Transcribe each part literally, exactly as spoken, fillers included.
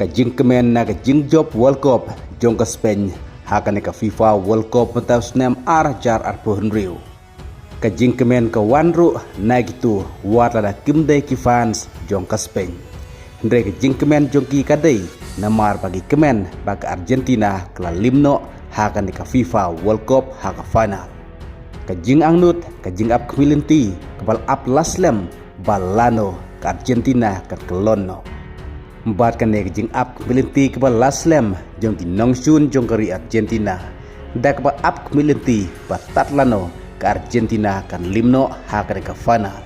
Ka jingkmen na ka jingjop World Cup jong ka Spain ha kane ka FIFA World Cup mynta u snem ar hajar arphew hynriew. Ka jingkmen ka wan ruh na kito wat lada kim dei ki fans jong ka Spain. Hynrei ka jingkmen jong ki ka dei namar ba ki kmen ba ka Argentina ka la lim noh ha kane ka FIFA World Cup ha ka final. Ka jingangnud, ka jingap khmih lynti kaba la ap la slem ba lano ka Argentina kan kyllon noh. Bad kane ka jingap khmih lynti kaba la slem jong ki nongshun jong ka ri Argentina, da kaba ap khmih lynti ba tad lano ka Argentina kan lim noh ha kane ka final.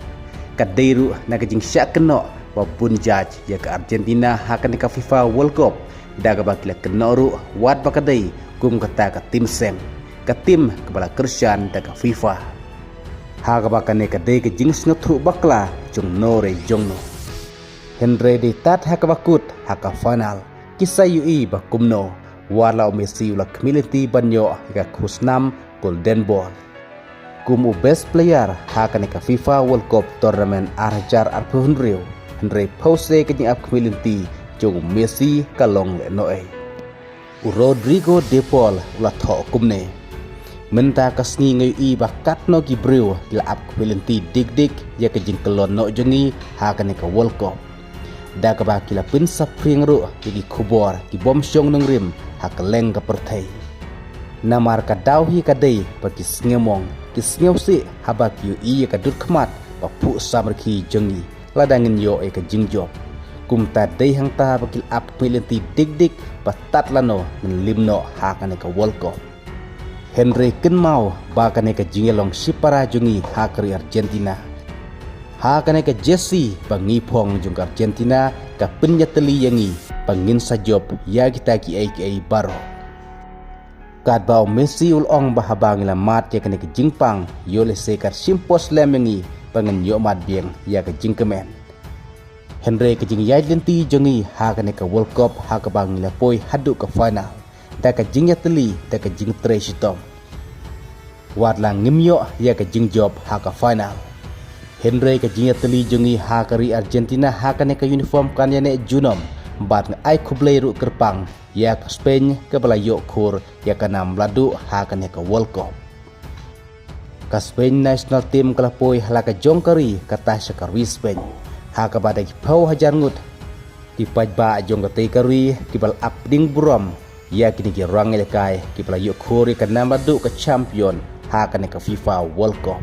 Ka dei ruh na ka jingshah kynnoh ba bun jait ïa ka Argentina ha kane ka FIFA World Cup, da kaba ki la kynnoh ruh wat ba ka dei kum kata ka tim seng, ka tim kaba la kyrshan da ka FIFA. Ha kaba kane ka dei ka jingsngewthuh bakla jong no re jong no. Hynrei dei tad ha kaba kut ha ka final, ki sa ïohi ba kumno wat la u Messi u la khmih lynti ban ïoh ïa ka khusnam Golden Ball kum u best player ha kane ka FIFA World Cup tournament ar hajar arphew hynriew. Hynrei phewse ka jingap khmih lynti jong u Messi ka long lehnohei. U Rodrigo de Paul u la thoh kumne: Mynta ka sngi nga ïohi ba katno ki briew ki la ap khmih lynti dik dik ïa ka jingkyllon noh jong ngi ha kane ka World Cup, da kaba ki la pynsaphriang ruh ïa ki khubor ki bym shong nongrim ha kylleng ka pyrthei. Namar ka daw hi ka dei ba ki sngewmong, ki sngewsih haba ki ïohi ïa ka dud khmat ba phuh samrkhie jong ngi lada ngin ïoh ïa ka jingjop. Kumta dei hangta ba ki la ap khmih lynti dik dik ba tad lano ngin lim noh ha kane ka World Cup. Hynrei kynmaw ba kane ka jingïalong shipara jong ngi ha ka ri Argentina, ha kane ka jersey ba ngi phong jong ka Argentina, ka pynïatylli ïa ngi ba ngin sa jop ïa kita kiei kiei baroh. Katba u Messi u la ong ba haba ngi la mad ïa kane ka jingpang, ïoh lehse kat shim por slem ïa ngi ba ngin ïoh mad biang ïa ka jingkmen. Hynrei ka jingïaid lynti jong ngi ha kane ka World Cup ha kaba ngi la poi haduh ka final da ka jingïatylli, da ka jingtrei shitom, wat la ngim ïoh ïa ka jingjop ha ka final. Hynrei ka jingïatylli jong ngi ha ka ri Argentina ha kane ka uniform kan ïaneh junom bad nga ai khublei ruh kyrpang ïa ka Spain kaba la ïoh khur ïa ka nam mladuh ha kane ka World Cup. Ka Spain national team ka la poi ha la ka jong ka ri, kata sha ka ri Spain, ha kaba da ki phew hajar ngut ki paidbah jong katei ka ri kiba la ap pdeng burom ïa kine ki rangïalehkai kiba la ïoh khur ïa ka nam mladuh, ka champion ha kane ka FIFA World Cup.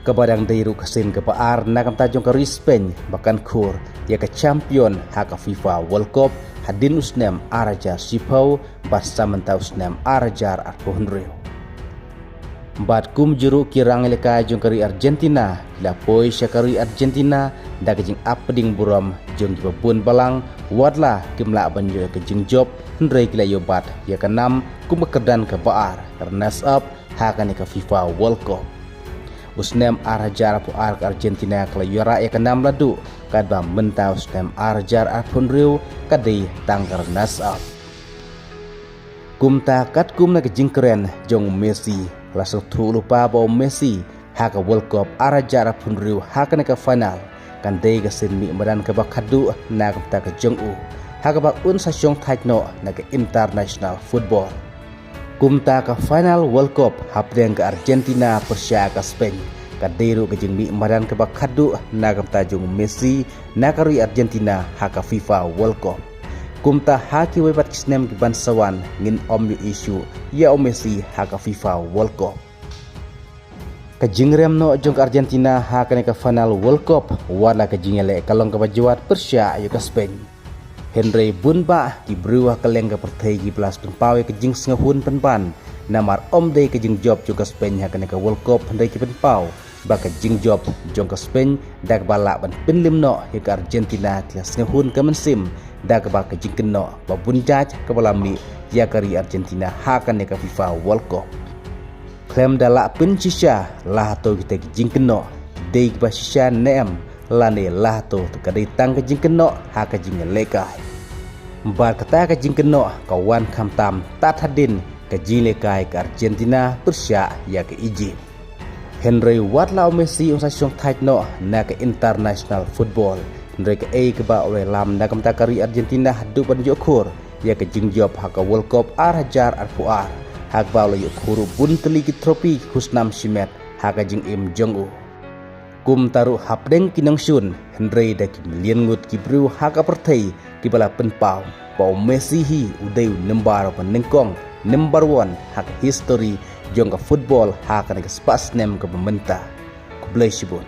Kaba dang dei ruh ka sien kaba ar na ka bynta jong ka ri Spain ba kan khur ïa ka champion ha ka FIFA World Cup hadien u snem ar hajar shiphew bad sa mynta u snem ar hajar arphew hynriew. Bad kumjuh ruh ki rangïalehkai jong ka ri Argentina ki la poi sha ka ri Argentina da ka jingap pdeng burom jong kiba bun balang, wat la kim lah ban ïoh ïa ka jingjop, hynrei ki la ïoh bat ïa ka nam kum ka kyrdan kaba ar, runners up, ha kane ka FIFA World Cup. U snem ar hajar arphew ar ka Argentina ka la ïoh rah ïa ka nam mladuh, katba mynta u snem ar hajar arphew hynriew ka dei tang ka runners up. Kumta katkum na ka jingkren jong u Messi, la sngewthuh lypa ba u Messi ha ka World Cup ar hajar arphew hynriew ha kane ka final kan dei ka sien mih madan kaba khadduh na ka bynta ka jong u, ha kaba un sa shongthait noh na ka international football. Kumta ka final World Cup hapdeng ka Argentina pyrshah ka Spain ka dei ruh ka jingmih madan kaba khadduh na ka bynta jong u Messi na ka ri Argentina ha ka FIFA World Cup. Kumta ha kiwei pat ki snem kiban sa wan ngin ym ïohi shuh ïa u Messi ha ka FIFA World Cup. Ka jingrem noh jong ka Argentina ha kane ka final World Cup, wat la ka jingïaleh ka long kaba jwat pyrshah ïa ka Spain. Hynrei bun bah ki briew ha kylleng ka pyrthei kiba la pynpaw ïa ka jingsngewhun pynban namar ym dei ka jingjop jong ka Spain ha kane ka World Cup, hynrei ki pynpaw ba ka jingjop jong ka Spain da kaba lah ban pynlim noh ïa ka Argentina, ki la sngewhun ka mynsiem da kaba ka jingkynnoh ba bun jait kaba la mih ïa ka ri Argentina ha kane ka FIFA World Cup. Khlem da lah pynshisha la hato kita ki jingkynnoh, dei kiba shisha ne em, lane la hato ka dei tang ka jingkynnoh ha ka jingïalehkai. Bad kata ka jingkynnoh ka wan khamtam tad hadien ka jingïalehkai ka Argentina pyrshah ïa ka Egypt. Hynrei wat la u Messi un sa shongthait noh na ka international football, Hynrei kaei kaba u la ïalam na ka bynta ka ri Argentina haduh ban ïoh khur ïa ka jingjop ha ka World Cup ar hajar arphew ar, ha kaba u la ïoh khur bun tylli ki trophy ki khusnam shimet ha ka jingim jong u. Kumta ruh hapdeng ki nongshun, hynrei da ki million ngut ki briew ha ka pyrthei kiba la pynpaw ba u Messi hi u dei u number ba nyngkong, number one ha ka history jong ka football ha kane ka spah snem kaba mynta. Khublei shibun.